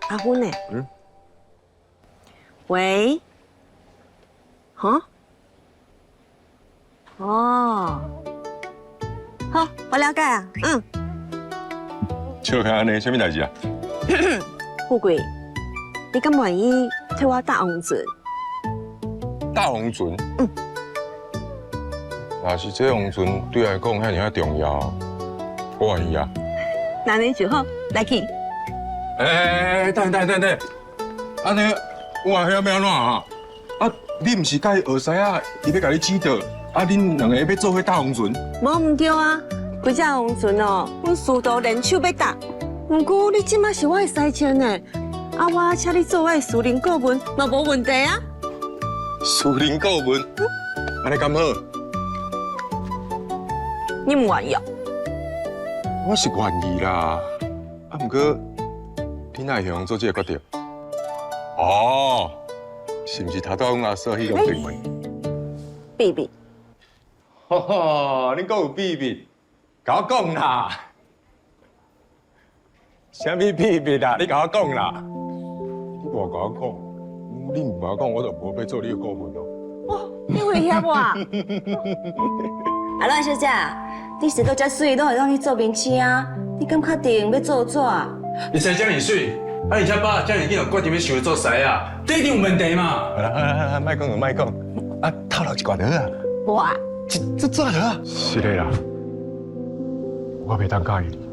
阿芬呢？嗯。喂。哈？哦。好，我了解啊。嗯。笑看按呢，啥物代誌啊？富貴，你敢願意替我搭王船？搭王船？嗯。若是這王船對來講遐爾仔重要，我願意啊。那按呢就好，來去。欸，等等等等，按呢，我阿兄欲按怎啊？啊，你毋是佮伊學師仔，伊欲共你指導，啊，恁兩個欲做伙搭王船？無毋對啊，規隻王船哦，阮師徒聯手欲搭。毋過你這馬是我的師叔呢，啊，我請你做我的私人顧問嘛無問題啊。私人顧問，按呢敢好？你毋願意哦？我是願意啦，啊，毋過你哪會曉做這個決定？哦，是毋是頭拄阮阿嫂彼通電話？秘密。吼吼，恁閣有秘密？共我講啦！啥物秘密啊？你共我講啦！你無共我講，你毋共我講，我就無欲做你的顧問咯。哇，你威脅我？阿蘭小姐，你生到遮媠，攏會當去做面試啊？你敢確定欲做紙？你生遮爾媠，啊而且爸遮爾緊就決定欲收做師仔，這一定有問題嘛？好啦好啦好啦，莫講就莫講，啊，透露一寡就好啊。哇，這這就好啊。是的啦，我袂當佮意你。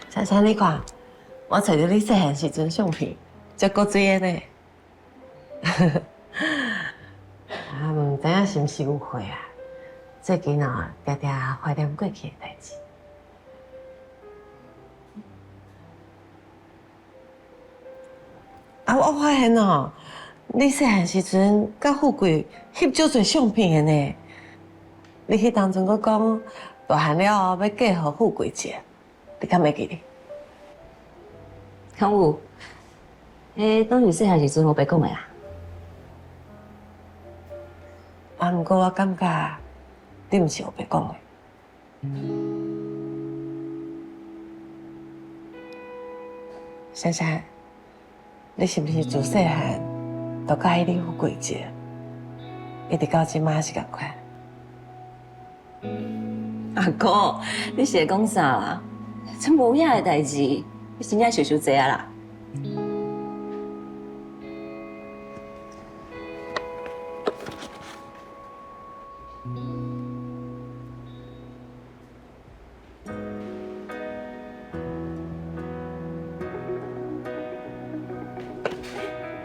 珊珊，你看，我揣著你細漢時陣相片，足古錐的呢。啊，毋知影是毋是誤會啊？最近哦，定定懷念過去的代誌。啊，我發現哦，你細漢時陣佮富貴翕足濟相片的呢。你彼當陣閣講大漢了後欲嫁予富貴一個，你敢會記得？敢有？彼當時細漢時陣烏白講的啦。啊，毋過我感覺你毋是烏白講的。珊珊，你是毋是自細漢就佮意你富貴姐，一直到這馬是仝款？阿姑，你是咧講啥啦？這無影的代誌，你真正想傷濟啊啦！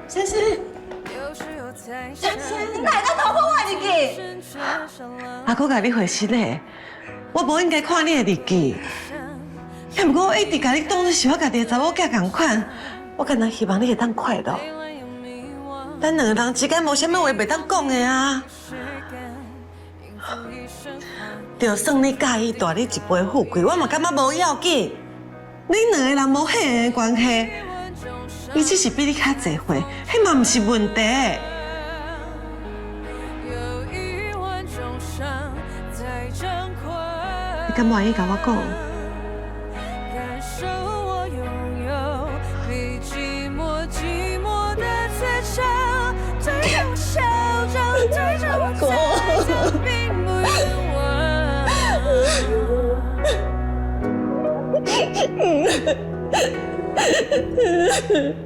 珊珊，珊珊，你哪會當偷看我的日記？阿姑共你回信嘞，我無應該看你的日記。也毋過我一直共你當做是我家己的查某囝仝款，我干焦希望你會當快樂。咱兩个人之間無啥物話袂當講的啊。就算你佮意大你一輩富貴，我嘛感覺無要緊。恁兩個人無血緣的關係，伊只是比你較濟歲，彼嘛毋是問題。你敢願意共我講？阿姑。